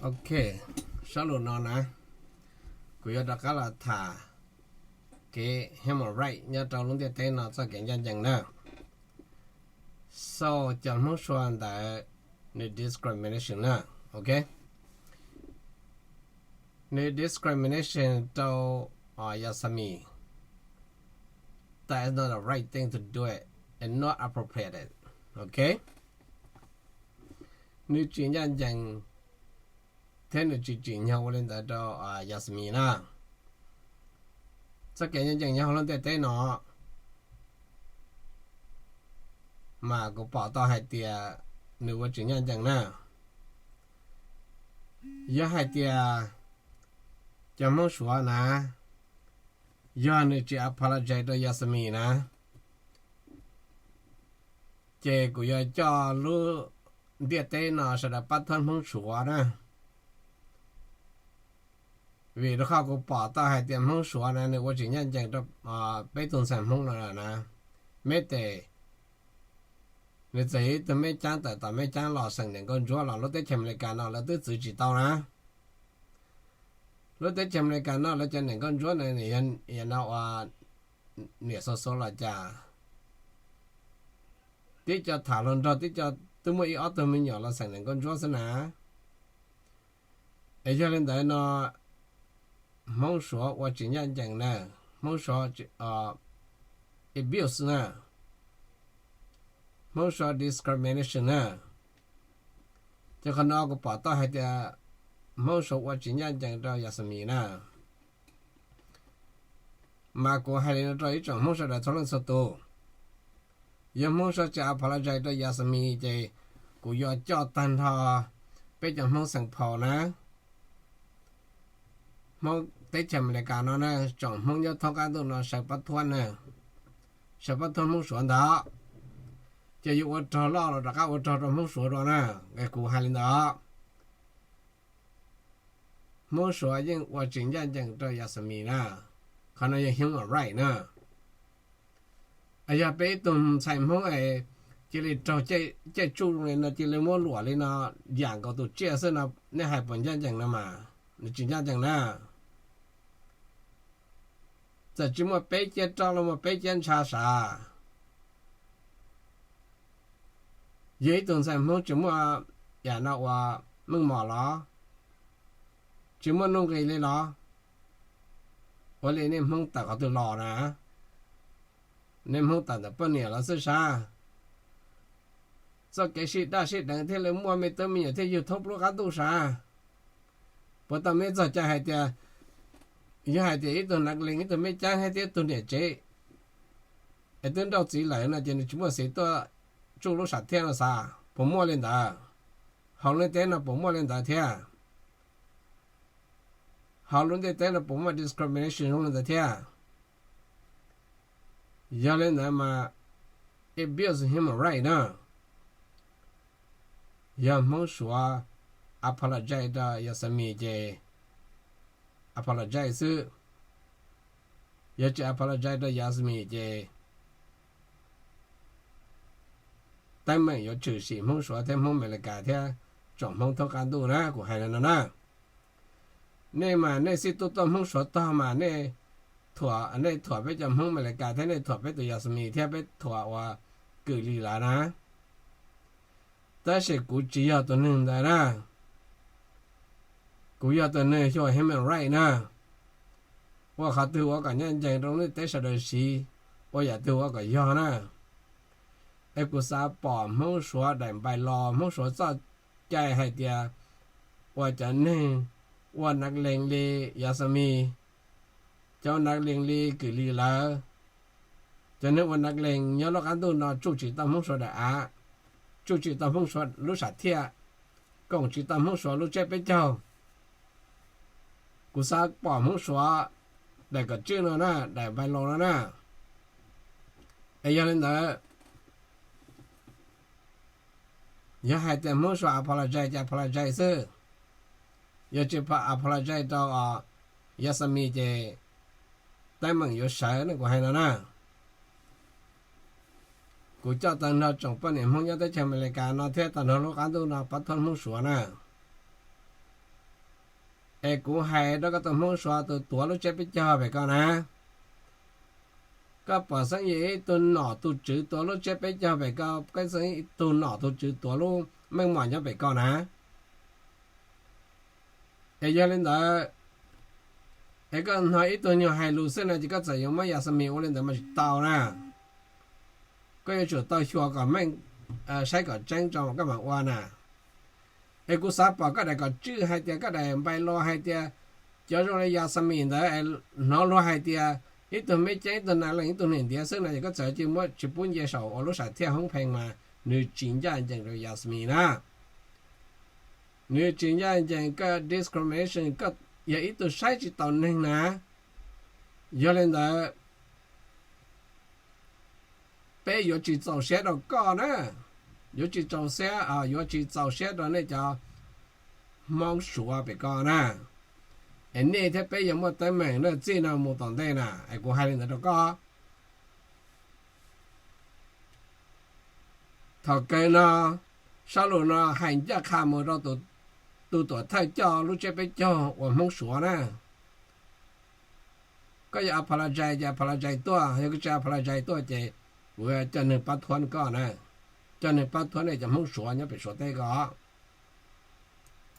Ok, sab lus no na, kuv yuav rov qab los tham kev human right nyob rau lub ntiaj teb no txoj kev ncaj ncees na. So cov Hmoob Suav ntawd nws discrimination na, ok, nws discrimination rau Yasmine, that is not the right thing to do it and not appropriate, ok. Nws tsis ncaj ncees thiab nws tsis tsim nyog ua li ntawd rau Yasmine na. Txoj kev ncaj ncees nyob hauv lub ntiaj teb no mas kuv pom tau hais tias nws ua tsis ncaj ncees na. Yog hais tias cov Hmoob Suav na, yog nws tsis apologize rau Yasmine na, ces kuv yuav coj lub ntiaj teb no sawv daws pab thuab Hmoob Suav na. Vim rau qhov kuv pom tau hais tias Hmoob Suav na nws ua tsis ncaj ncees rau peb tug ntxhais Hmoob no lawm na. Meb tes nws txawm yog ib tug meb caab tawm tom meb caab los xeem niam nkauj ntsuab los lub teb chaws Amelikas no lawv twb txwv tsis tau na. Lub teb chaws Amelikas no lawv cov niam nkauj ntsuab na, yog no ua niam xua xua los cas, tib co tham hluas nraug tib co twb muaj ib ob tug me nyuam los xeem niam nkauj ntsuab xwb na. Es yog li ntawd no Hmoob Suav ua tsis ncaj ncees na, Hmoob Suav abuse na, Hmoob Suav discrimination na. Ces qhov no kuv pom tau hais tias Hmoob Suav ua tsis ncaj ncees rau Yasmine na. Mas kuv hais li no rau ib tsoom Hmoob sawv daws txhua leej txhua tus, yog Hmoob Suav tsis apologize rau Yasmine ces kuv yuav coj tag nrho peb cov Hmoob Saint Paul na, Hmoob teb chaws Amelikas no na, tsoom Hmoob nyob thoob qab ntuj no sawv pab thuab na, sawv pab thuab Hmoob Suav ntawd, ces yuav ua rog loj los rov qab ua rog rau Hmoob Suav dua na. Kuv hais li ntawd, Hmoob Suav yeej ua tsis ncaj ncees rau Yasmine na. Qhov no yog human right na. Yog peb ib tug ntxhais Hmoob es cia li raug caij tsuj zoo li no, cia li muab luam li no, yam nkaus tus tsiaj xwb no, nej hais puas ncaj ncees no mas? Nws tsis ncaj ncees na. Txawm tsis muaj peb ciab roj los muaj peb ciab ntsha sav, yog ib tug ntxhais Hmoob tsis muaj yam no ua meej mom los, tsis muaj nuj nqis li los, ua li nej Hmoob tawm qhov twg los na? Nej Hmoob tawm ntawm poj niam los xwb sav. Txoj kev sib daj sib deev thiaj li muaj me tub me nyuam thiaj yug thoob plaub qab ntuj sav. Puas tau meb txog cai hais tias, yog hais tias ib tug nav lees ib tug meb caab thiab ib tug niam tsev es twb nrauj txiv lawm no ces nws tsis muaj xiv tuaj tsuj lub sam thiaj no xav? Puas muaj li ntawd? Hauv lub ntiaj teb no puas muaj li ntawd thiab? Hauv lub ntiaj teb no puas muaj discrimination zoo li ntawd thiab? Yog li ntawd mas abuse human right na. Yog Hmoob Suav apologize rau Yasmine ces apologize xwb. Yog tsis apologize rau Yasmine ces teeb meem yuav tshwm sim Hmoob Suav thiab Hmoob Amelikas thiab tsoom Hmoob thoob qab ntuj na, kuv hais li no na. Nej mas nej xij tuaj tuaj Hmoob Suav tog mas nej thuam, nej thuam peb cov Hmoob Amelikas thiab nej thuam peb tus Yasmine thiab peb thuam ua Kws Lis lawv na. Tab sis kuv tsis yog tus neeg ntawd na. Kuv yog tus neeg xyuas human right na, ua qhov twg ua kom ncaj ncees rau lub ntiaj teb sawv daws siv, ua yam twg ua kom yog na. Es kuv xav pom Hmoob Suav daim npaim los, Hmoob Suav txoj cai hais tias ua cov neeg ua nav lees li Yasmine, cov nav lees li Kws Lis lawv, cov neeg ua nav lees nyob lub qab ntuj no tsuj tsis tau Hmoob Suav daim av, tsuj tsis tau Hmoob Suav lub sam thiaj, koom tsis tau Hmoob Suav lub tsiab peb caug. Kuv xav pom Hmoob Suav daim kom tswj no na, daim npaim los no na. Es yog li ntawd, yog hais tias Hmoob Suav apologize ces apologize xwb, yog tsis apologize rau Yasmine ces teeb meem yuav sawv ne, kuv hais no na. Kuv coj tag nrho tsoom poj niam Hmoob nyob teb chaws Amelikas no thiab tag nrho lub qab ntuj no pab thuab Hmoob Suav na. Es kuv hais rau koj tus Hmoob Suav tus tuav lub tsiab peb caug pem ko na, koj pom xeeb yim ib tug nom tus tswv tuav lub tsiab peb caug pem ko, koj xeeb yim ib tug nom tus tswv tuav lub meej mom nyob pem ko na. Es yog li ntawd, es koj hnov ib tug nyuag hais lus xwb no ces koj txawm yuav muab Yasmine ua li ntawd mas tsis tau na. Koj yuav tsum tau xyuas kom meej, saib kom tseeb tso koj mam ua na. Es kuv xav pom koj daim kom tswj hais tias, koj daim npai lo hais tias, cov zoo li Yasmine ntawd es hnov luag hais tias ib tug me ceeb, ib tug nas lees, ib tug neeg ntiav xwb no ces koj txawm cia li muab tsis pub nce saum ua lub sam thiaj hoob pheej mas nws tsis ncaj ncees rau Yasmine na. Nws tsis ncaj ncees, koj discrimination, koj yog ib tug saib tsis taus neeg na. Yog li ntawd, peb yuav tsis txaus siab rau koj na. Yuav tsis txaus siab, yuav tsis txaus siab rau nej cov Hmoob Suav pem ko na. Es nej thiab peb yuav muaj teeb meem na, txij no mus tom ntej na, es kuv hais li ntawd rau koj. Thaum kawg no, sab lus no hais ncaj qha mus rau tus tuam thawj coj lub tsiab peb caug uas Hmoob Suav na. Koj yuav apologize ces apologize tuaj, yog koj tsis apologize tuaj ces kuv coj neeg pab thuab koj na. Coj neeg pab thuab nej cov Hmoob Suav nyob pem Suav teb ko.